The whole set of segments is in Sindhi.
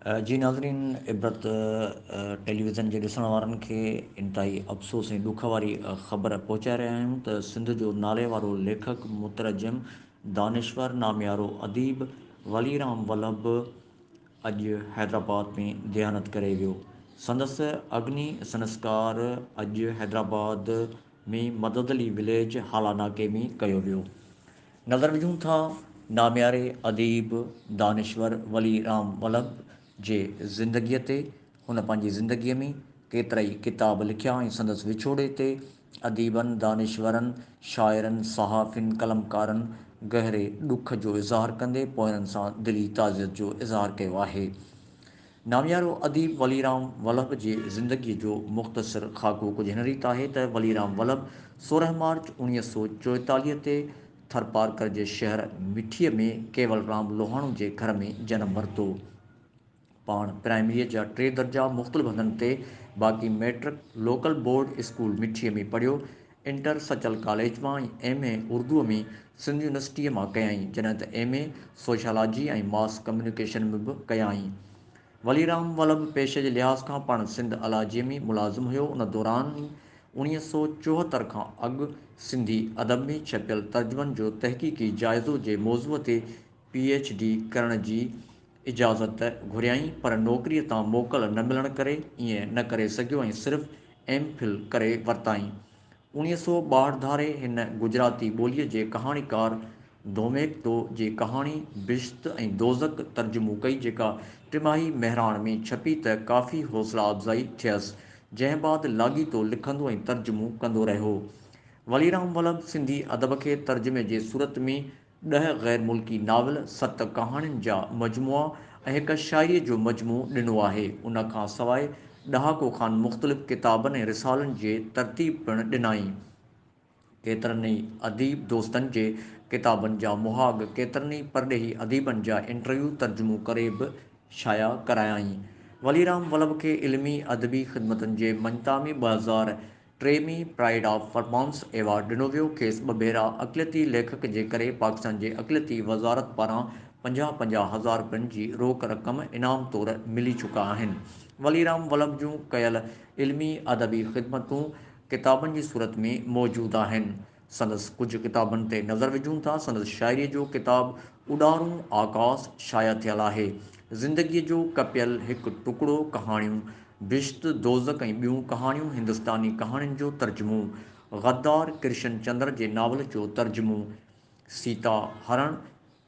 جي ناظرين عبرت ٽيليويزن جي ڏسڻ وارن کي انتهائي افسوس ۽ ڏک واري خبر پهچائي رهيا آهيون ته سنڌ جو نالي وارو ليکڪ، مترجم، دانشور، ناميارو اديب ولي رام ولڀ اڄ حيدرآباد ۾ ديهانت ڪري ويو. سندس اگني سنسڪار اڄ حيدرآباد ۾ مدد علي وليج هالا ناڪي ۾ ڪيو ويو. نظر وجهون ٿا نامياري اديب، دانشور ولي رام ولڀ جي زندگيء تي. هن پنهنجي زندگيء ۾ ڪيترائي ڪتاب لکيا ۽ سندس وڇوڙي تي اديبن، دانشورن، شاعرن، صحافين، قلمڪارن گهري ڏک جو اظهار ڪندي پوئرن سان دلي تعزيت جو اظهار ڪيو آهي. ناميارو اديب ولي رام ولڀ جي زندگيء جو مختصر خاڪو ڪجهه هن ريت آهي ته ولي رام ولڀ 16 مارچ 1944 تي ٿرپارڪر جي شهر مٺيء ۾ ڪيول رام لوهاڻو جي گهر ۾ جنم ورتو. پاڻ پرائمريء جا ٽي درجا مختلف هنڌن تي باقي مئٽرڪ لوڪل بورڊ اسڪول مٺيء ۾ پڙهيو. انٽر سچل ڪاليج مان ۽ ايم اي اردوء ۾ سنڌ يونيورسٽيء مان ڪيائين، جڏهن ته M A sociology ۽ mass communication ۾ به ڪيائين. ولي رام ولڀ پيشي جي لحاظ کان پاڻ سنڌ الاجيء ۾ ملازم هيو، ان دوران ئي 1974 کان اڳ سنڌي ادب ۾ ڇپيل ترجمن جو تحقيقي جائزو جي موضوع تي پي ايڇ ڊي ڪرڻ جي اجازت گهريائين، پر نوڪريء تان موڪل نه ملڻ ڪري ائين نه ڪري سگهيو ۽ صرف ايم فل ڪري ورتائين. 1962 ڌاري هن گجراتي ٻوليء جي ڪهاڻيڪار ڌوميڪتو جي ڪهاڻي بهشت ۽ دوزخ ترجمو ڪئي جيڪا ٽماهي مهراڻ ۾ ڇپي ته ڪافي حوصلا افزائي ٿيس، جنهن بعد لاڳيتو لکندو ۽ ترجمو ڪندو رهيو. وليرام ولڀ سنڌي ادب کي ترجمي جي صورت ۾ 10 غير ملڪي ناول، ست ڪهاڻين جا مجموعا ۽ هڪ شاعريء جو مجموعو ڏنو آهي. ان کان سواء ڏهاڪو کن مختلف ڪتابن ۽ رسالن جي ترتيب پڻ ڏنائين. ڪيترن ئي اديب دوستن جي ڪتابن جا مهاڳ، ڪيترن ئي پرڏيهي اديبن جا انٽرويو ترجمو ڪري به شايع ڪرايائين. ولي رام ولڀ کي علمي ادبي خدمتن جي مڃتا ۾ 2003 ۾ پرائيڊ آف پرفارمنس ايوارڊ ڏنو ويو. کيس ٻه ڀيرا اقليتي ليکڪ جي ڪري پاڪستان جي اقليتي وزارت پاران پنجاهه پنجاهه هزار رپين جي روڪ رقم انعام طور ملي چڪا آهن. ولي رام ولڀ جون ڪيل علمي ادبي خدمتون ڪتابن جي صورت ۾ موجود آهن. سندس ڪجهه ڪتابن تي نظر وجهون ٿا. سندس شاعريء جو ڪتاب اڏارون آڪاس شايع ٿيل آهي. زندگيء جو ڪپيل هڪ ٽڪڙو، ڪهاڻيون، بهشت، دوزخ ۽ ٻيون ڪهاڻيون، هندستاني ڪهاڻين جو ترجمو، غدار، ڪرشن چندر جي ناول جو ترجمو، سيتا هرڻ،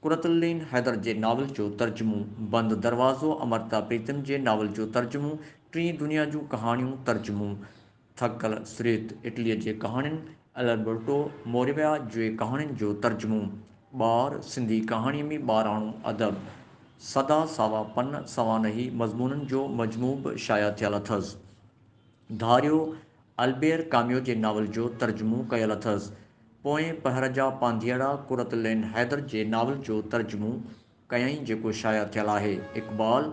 قرة العين حيدر جي ناول جو ترجمو، بند دروازو، امرتا پريتم جي ناول جو ترجمو، ٽين دنيا جون ڪهاڻيون، ترجمو. ٿڪل سريت اٽليء جي ڪهاڻين، البرٽو موريا جي ڪهاڻين جو ترجمو، ٻار، سنڌي ڪهاڻيء ۾ ٻاراڻو ادب، سدا ساوا پن سوانحي مضمونن جو مجموعو به شايع ٿيل اٿس. ڌاريو، البير ڪاميو جي ناول جو ترجمو ڪيل اٿس. پوئين پهر جا پانڌيئڙا قرة العين حيدر جي ناول جو ترجمو ڪيائين جيڪو شايع ٿيل آهي. اقبال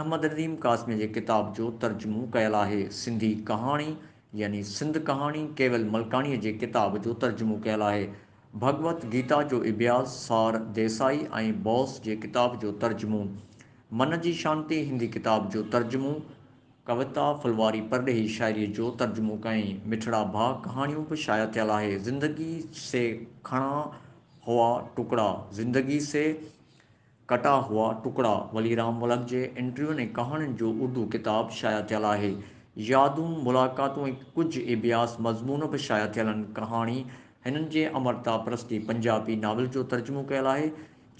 احمد نديم قاسميء جي ڪتاب جو ترجمو ڪيل آهي. سنڌي ڪهاڻي يعني سنڌ ڪهاڻي ڪيول ملڪاڻيء جي ڪتاب جو ترجمو ڪيل آهي. ڀڳوت گيتا جو اڀياس سار ديسائي ۽ بوس جي ڪتاب جو ترجمو. من جي شانتي هندي ڪتاب جو ترجمو. ڪويتا ڦلواري پرڏيهي شاعريء جو ترجمو ڪيائين. مٺڙا ڀاء ڪهاڻيون به شايع ٿيل آهي. زندگي سي کڻا هئا ٽڪڙا، زندگي سي ڪٽا هئا ٽڪڙا، ولي رام ولڀ جي انٽرويوئن ۽ ڪهاڻين جو اردو ڪتاب شايع ٿيل آهي. يادون، ملاقاتون ۽ ڪجهه اڀياس مضمون به شايع ٿيل آهن. ڪهاڻي هنن جي امرتا پرستي پنجابي ناول جو ترجمو ڪيل آهي.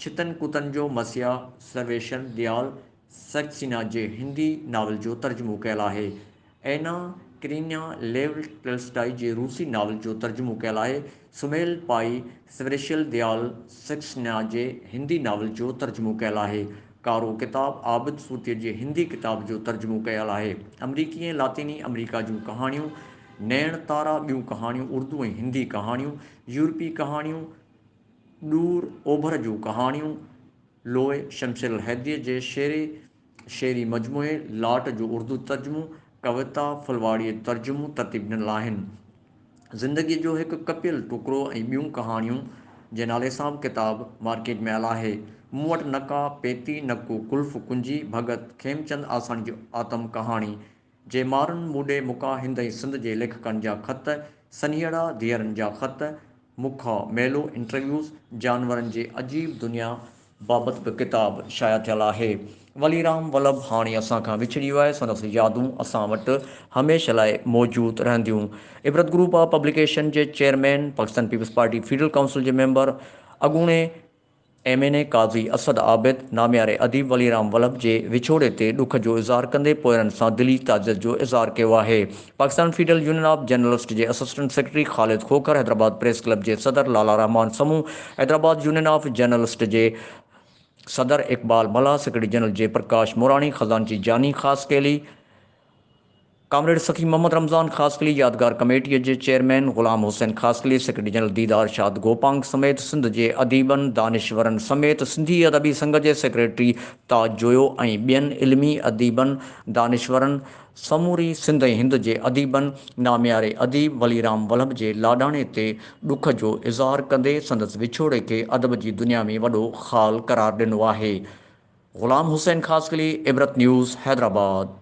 ڇتن ڪتن جو مسيحا سرويشر ديال سڪسينا جي هندي ناول جو ترجمو ڪيل آهي. اينا ڪرينيا ليو ٽلسٽائي جي روسي ناول جو ترجمو ڪيل آهي. سميل پائي سوريشل ديال سڪسينا جي هندي ناول جو ترجمو ڪيل آهي. ڪارو ڪتاب عابد سوتيء جي هندي ڪتاب جو ترجمو ڪيل آهي. آمريڪي ۽ لاطيني آمريڪا جون ڪهاڻيون، نيڻ تارا، ٻيون ڪهاڻيون، اردو ۽ هندي ڪهاڻيون، يورپي ڪهاڻيون، ڏور اوڀر جون ڪهاڻيون، لوء شمشير الحيدريء جي شعري شعري مجموعي لاٽ جو اردو ترجمو، ڪويتا ڦلواڙيء جو ترجمو ترتيب ڏنل آهن. زندگيء جو هڪ ڪپيل ٽڪرو ۽ ٻيون ڪهاڻيون جي نالي سان به ڪتاب مارڪيٽ ۾ آيل آهي. مون وٽ نه ڪا پيتي نه ڪو قلف ڪنجي، ڀڳت کيمچند آساڻي جي آتم ڪهاڻي، جي مارن مون ڏي مڪا هند ۽ سنڌ جي ليکڪن جا خط، سنيهڙا ڌيئرن جا خط، مکا ميلو، انٽرويوز، جانورن جي عجيب دنيا بابت به ڪتاب شايع ٿيل آهي. ولي رام ولڀ هاڻي اسان کان وڇڙي ويو آهي، سندس يادون اسان وٽ هميشه لاء موجود رهنديون. عبرت گروپ آف پبليڪيشن جي chairman, Pakistan peoples party federal council جي ميمبر، اڳوڻي M N A Qazi Asad Abid نامياري اديب ولي رام ولڀ جي وڇوڙي تي ڏک جو اظهار ڪندي پوئرن سان دلي تعزيت جو اظهار ڪيو آهي. Pakistan federal union of journalist جي assistant secretary Khalid Khokhar, Hyderabad press club جي صدر Lala Rahman Samoon, Hyderabad union of journalist جي صدر اقبال ملاح، سيڪريٽري جنرل جي پرڪاش موراڻي، خزانچي جاني خاصخيلي، ڪامريڊ سخي محمد رمضان خاصخيلي، يادگار ڪميٽيء جي chairman Ghulam Hussain Khaskheli, secretary general Didar Shad Gopang سميت سنڌ جي اديبن، دانشورن سميت سنڌي ادبي سنگت جي سيڪريٽري تاج جويو ۽ ٻين علمي اديبن، دانشورن، سموري سنڌ ۽ هند جي اديبن نامياري اديب وليرام ولڀ جي لاڏاڻي تي ڏک جو اظهار ڪندي سندس وڇوڙي کي ادب جي دنيا ۾ وڏو خال قرار ڏنو آهي. غلام حسين خاصخيلي، عبرت نيوز، حيدرآباد.